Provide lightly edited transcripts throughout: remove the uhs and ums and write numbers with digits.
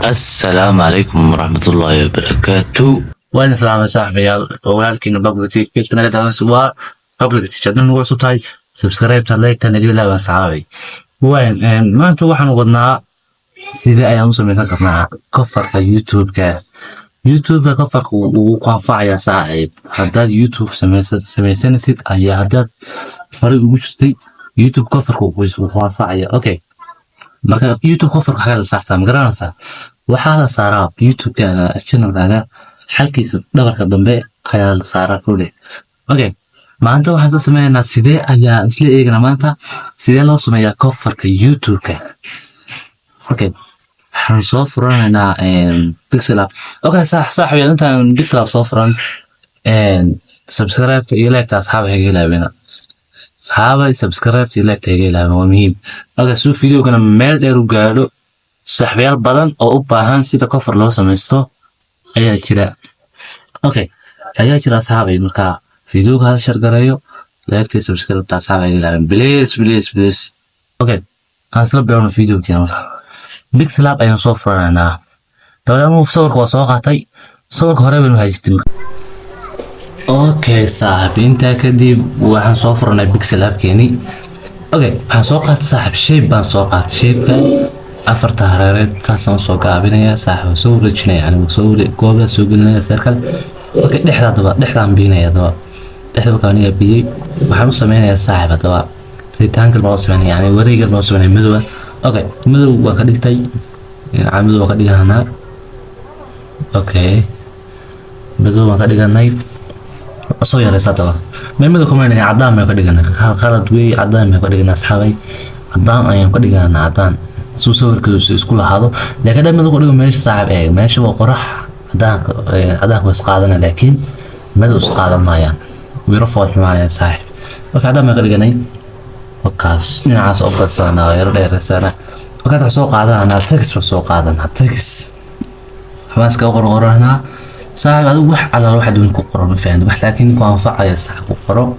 Assalaamu calaykum waraxmatullaahi wabarakaatu. Waan islaamay, saaxiibayaal. Oo walaalkiina Public Teach. Page naga daawanaysa waa Public Teach. Haddii nagu cusub tahay, subscribe-ta, like-ta naga ilaawan, saxaabay. Waan maanta waxaan wadnaa sidee ayaan u samaysan karnaa coverka YouTube-ka. YouTube-ka coverka wuu ku anfacayaa, saaxiib. Haddaad YouTube samaysanaysid ayaa haddaad horay ugu jirtay, YouTube coverka wuu ku anfacaya. Okay, marka YouTube coverka xagaa la saartaa, ma garanaysaa? Waxaa la saaraa YouTube-ka channelkaaga xalkiisa dhabarka dambe ayaa la saaraa kule. Okay, maanta waxaan isla sameynaynaa sidee ayaa isla eeganaa maanta sidee loo sameeyaa coverka YouTube-ka. Okay, waxaan soo furanaynaa PixelLab. Okay, saaxiib, intaan PixelLab soo furan, subscribe iyo like-ta asxaaba haga ilaawina. Asxaaba, subscribe iyo like-ta haga ilaawina, waa muhiim. Okay, suu videogana meel dheer u gaadho, saaxiibayaal badan oo u baahan sida cover loo samaysto ayaa jira. Okay, ayaa jira, asxaabay. Marka videoga hal share gareeyo, like-ta, subscribe-ta asxaaba haga ilaawin, please, please, please. Okay, aan isla bilowno videogeena. Marka PixelLab ayaan soo furanaynaa. Dabadeedna sawirka waa soo qaatay, sawirka hore baynu haystin. Okay saaxiib, intaa kadib waxaan soo furanay PixelLab-keeni. Okay, waxaan soo qaatay, saaxiib, shape baan soo qaatay. Shape-ka afarta hareereed saasaan usoo gaabinaya, saaxiib, waa soo wareejinaya, yani waa soo goobaa soo gelinaya, circle. Okay, dhexda haddaba, dhexdaan biinaya haddaba. Dhexda markaan aniga biyey, waxaan u sameynayaa, saaxiib, haddaba rectangle baan u sameynaya, yani wareeg yar baan u sameynaya madow ah. Okay, madow waa ka dhigtay, dhinaca madow waa ka dhiganaa. Okay, madow baan ka dhiganay, soo yaraysa haddaba. Ma madow kuma dhigan, cadaan baan ka dhiganay. Hal qalad wey, cadaan baan ka dhiganay, asxaabay, cadaan ayaan ka dhiganaa, cadaan suu sawirkiisu isku lahaado. Laakiin haddaa madow ku dhigo meesha, saaxiib, eeg, meesha waa qorax, cadaanka cadaanka waa isqaadana, laakiin madow isqaadan maayaan, wiro fool xumaanaya, saaxiib. Marka cadaan baan ka dhiganay, wakaas dhinacaas oo badsanaa, yaro dheereysana. Marka waxaan soo qaadanaa text, baan soo qaadanaa text, waxbaan iskaga qorqoranaa, saaxiib. Adigu wax calaal waxa doon ku qoro, ma fahanti wax, laakiin ku anfacaya, saaxiib, ku qoro.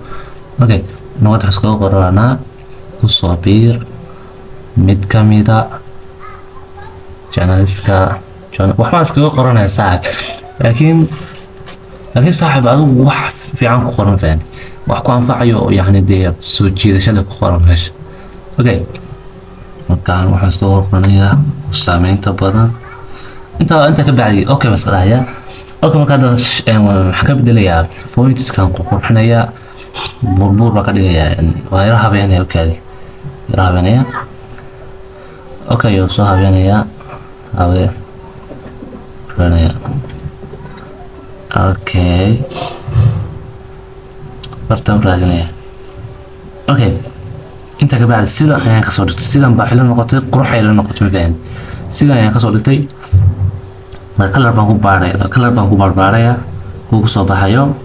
Okay, nabad, waxaan iskaga qoranaa kusoo biir mid ka mida channelska. Waxbaan iskaga qoranaya, saaxiib, laakiin saaxiib, adigu wax fiican ku qoran, fahanti, wax ku anfacayo oo yacni dee soo jiidashada ku qoran meesha. Okay, markaan waxaan iskaga qoranayaa saameynta badan inta ka bacdi. Okay, baan iska dhahayaa. Okay, marka hadda waxaan ka bedelayaa fontskan, ku qurxinayaa, buurbuur baa ka dhigayaa, waa yaro habeenaya. Okay, yaro habeenaya. Okay, oo soo habeenayaa, habeenaya. Okay, bartaan raadinaya. Okay, inta ka bacdi sidan ayaan kasoo dhigtay, sidan baa xilo noqotay, qurux ay la noqotay, ma fahanti? Sidan ayaan kasoo dhigtay. Marka color baan ku baaraya, color baan ku baarbaaraya, kugu soo baxayo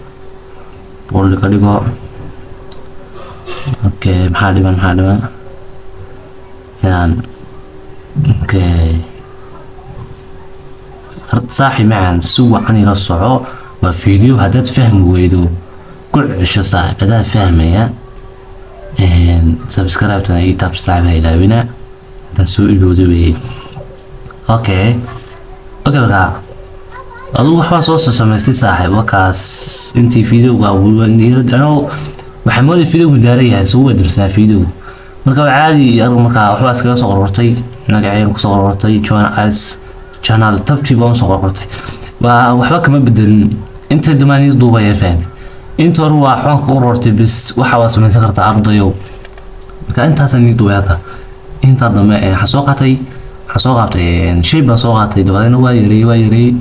bold ka dhigo. Okay, maxaa dhiman? Maxaa dhiman inaan? Okay saaxib macaan, si wacan ila soco. Waa video, haddaad fahmi weydo ku cesho, saaxib, adaa fahmaya. Subscribe-tana ii taab, saaxib, ha ilaawina haddaan soo ilowda weeye. Okay, markaa adigu waxbaa soo samaystay, saaxiib. Wakaas intii videoga anoo waxaa mooday videogu daaran yahay, isugu wadirsanaa videogu. Marka waa caadi. Adigu markaa waxbaa iskaga soo qorortay, magacaygan kusoo qorortay, join us channel, tabtii baan usoo qorortay. Waa waxba kama bedelin inta damaaniis duubaya, fahanti? Inta hore waa waxbaan ku qorortay bis, waxa waa samaysan kartaa, ardayow. Marka intaasaan ii duubay. Hadda intaa dambe waxaan soo qaatay shay baan soo qaatay, dabadeedna waa yareeyey, waa yareeyey,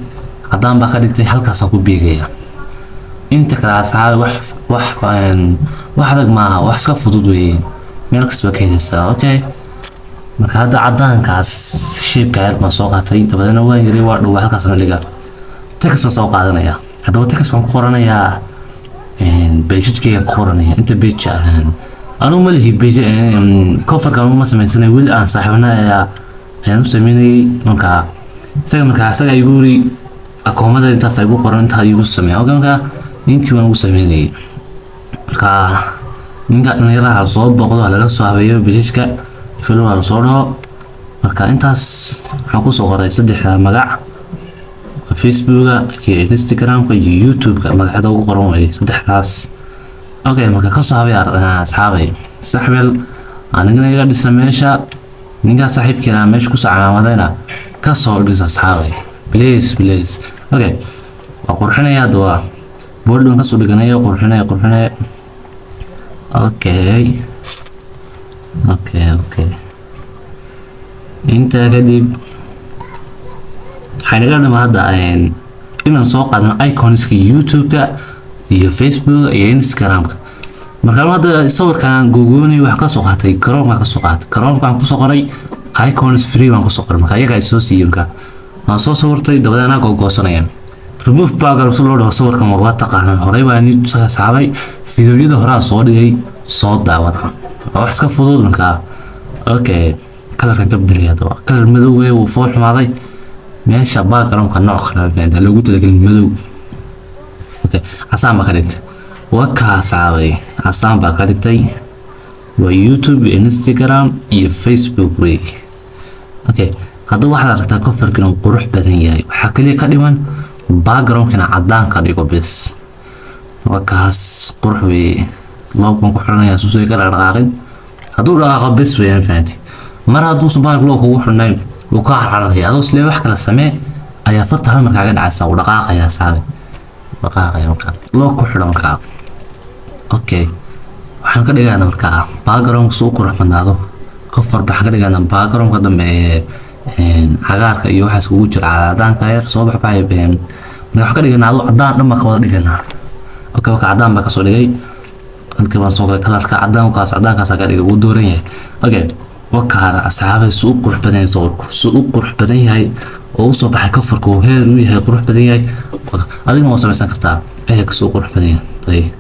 caddaan baa ka dhigtay, halkaasaan ku beegaya. Inta kale, asxaabi, wax adag maaha, wax iska fudud weeye, meel kasta waa ka helaysaa. Okay, marka hadda caddaankaas shape-ka yar baan soo qaatay, dabadeedna waan yareeyey, waa dhowa, halkaasna dhiga. Text baan soo qaadanaya haddaba, text baan ku qoranayaa, page-kaygaan ku qoranaya. Inta page anugu ma lihi, page coverka ma samaysanay weli, aan saaxiibna ayaan u sameynayay. Marka isaga igu yiri akoomada intaas igu qoran, intaa igu sameeya. Okay, marka intii baan ugu sameynayay. Marka ninka dhalinyaraha soo booqdo, ha laga soo habeeyo page-ka, follow ha lasoo dhaho. Marka intaas waxaan kusoo qoray saddexda magac, Facebooka iyo Instagramka iyo YouTube-ka, magacyada ugu qoran waye saddexdaas. Okay, marka kasoo habay, asxaabay, saxbel anigana iga dhisa meesha, ninkaa saaxiibkiina meesha kusoo calaamadayna kasoo dhis, asxaabay, please, please. Okay, waa qurxinaya hadda, waa bold-an kasoo dhiganaya, qurxinaya, qurxinaya. Okay, intaa kadib waxay naga dhima hadda inaan soo qaadano iconska YouTube-ka iyo Facebook iyo Instagram-ka. Marka hadda sawirkan gogooni wax kasoo qaatay Chrome-ka, kasoo qaatay Chrome-ka, aan kusoo qoray icons free baan kusoo qoray. Marka iyaga ay soo siiyey, marka waan soo sawirtay, dabadeed anaa googoosanayaan. Remove background si loo dhaho sawirkan waa taqaanaan, horey baa ni saabay, fiidiyoyada horaa soo dhigay, soo daawada, waa wax iska fudud. Markaa okay, colorkan ka bedelaya hadda waa color madow wey, wuu fool xumaaday. Meesha backgroundka nooc kale baa loogu talagelin madow. Okay, casaan baa ka dhigtay, waa kaasaabay, casaan baa ka dhigtay. Waa YouTube, Instagram iyo Facebook wey. Okay, hadda waxaad aragtaa coverkan uu qurux badan yahay, waxaa kaliya ka dhiman backgroundkina cadaan ka dhigo bes. Waa kaas, qurux weeye. Lock baan ku xidhanaya suusay ka dhaqdhaqaaqin. Hadduu dhaqaaqo bes weeyaan, fahanti? Mar hadduusan bahalka lock kugu xidhnayn, wuu ka carcaraya, adoo islee wax kala samee ayaa farta hal mar kaaga dhacaysa, wuu dhaqaaqayaa, saabe, dhaqaaqaya. Markaa lock ku xidho markaa. Okay, waxaan ka dhigaynaa markaa backgroundka si u qurux badnaado cover, waxaan ka dhigaynaa backgroundka dambe ee cagaarka iyo waxaas kugu jira, cadaanka yar soo baxbaxay. Marka waxaan ka dhigaynaa aduu cadaan dhan baan ka wada dhigaynaa. Okay, marka cadaan baa kasoo dhigay, halkii baan soo galay, colorka cadaankaas, cadaankaasaa ka dhigay, wuu dooran yahay. Okay, wakaala, asxaabay, su u qurux badan yahay sawirku, su u qurux badan yahay oo usoo baxay coverka, uu heer u yahay, qurux badan yahay. Adigna waa samaysan kartaa, eeg su u qurux badan yahay. Ayib.